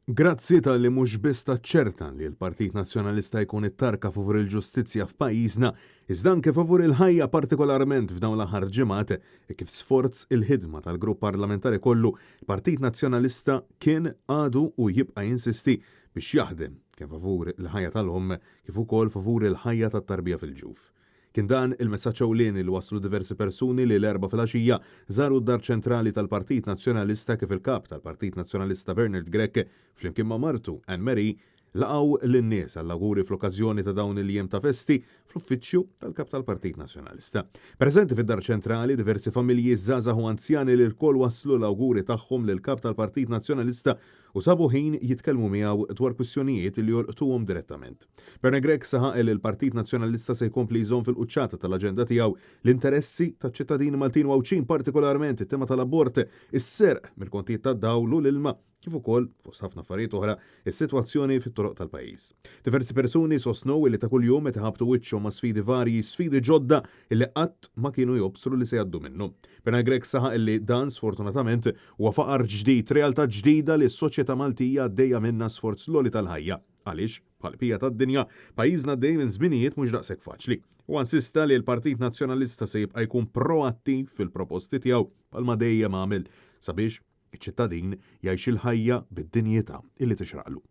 Grazzi talli mhux biss taċċerta li l-Partit Nazzjonalista jkun it-tarka favur il-ġustizzja f'pajjiżna, iżda anke favur il-ħajja partikolarment f'dawn l-aħħar ġimgħat hekk kif sforz il-ħidma tal-grupp parlamentari kollu, il-Partit Nazzjonalista kien, għadu u jibqa' jinsisti biex jaħdem kemm favur il-ħajja tal-omm kif ukoll favur il-ħajja tat-tarbija fil-ġuf. Kien dan il-messaġġ ewlieni li wasslu diversi persuni li l-Erbgħa filgħaxija żaru d-Dar Ċentrali tal-Partit Nazzjonalista kif il-Kap tal-Partit Nazzjonalista Bernard Grech flimkien ma' martu Anne Marie laqgħu lin-nies għall-awguri fl-okkażjoni ta' dawn il-jiem ta' festi fl-uffiċċju tal-Kap tal-Partit Nazzjonalista. Preżenti fid-Dar Ċentrali diversi familji, żgħażagħ u anzjani li lkoll wasslu l-awguri tagħhom lill-Kap tal-Partit Nazzjonalista u sabu ħin jitkellmu miegħu dwar kwistjonijiet li jolqtuhom direttament. Bernard Grech saħaq li l-Partit Nazzjonalista se jkompli jżomm fil-quċċata tal-aġenda tiegħu l-interessi taċ-ċittadini Maltin u Għawdxin partikolarment it-tema tal-abort, is-serq mill-kontijiet tad-dawl u l-ilma kif ukoll, fost ħafna affarijiet oħra, is-sitwazzjoni fit-toroq tal-pajjiż. Diversi persuni sostnew li ta' kuljum qed iħabbtu wiċċhom ma' sfidi varji, sfidi ġodda li qatt ma kienu jobsru li se jgħaddu minnhom. Bernard Grech saħaq li dan, sfortunatament, huwa faqar ġdid, realtà ġdida li s-soċjetà Maltija għaddejja minnha sforz l-għoli tal-ħajja. Għaliex, bħall-bqija tad-dinja, pajjiżna għaddej minn żminijiet mhux daqshekk faċli. Huwa insista li l-Partit Nazzjonalista se jibqa' jkun proattiv fil-proposti tiegħu bħalma dejjem għamel sabiex iċ-ċittadin jgħix il-ħajja bid-dinjità illi tixraqlu.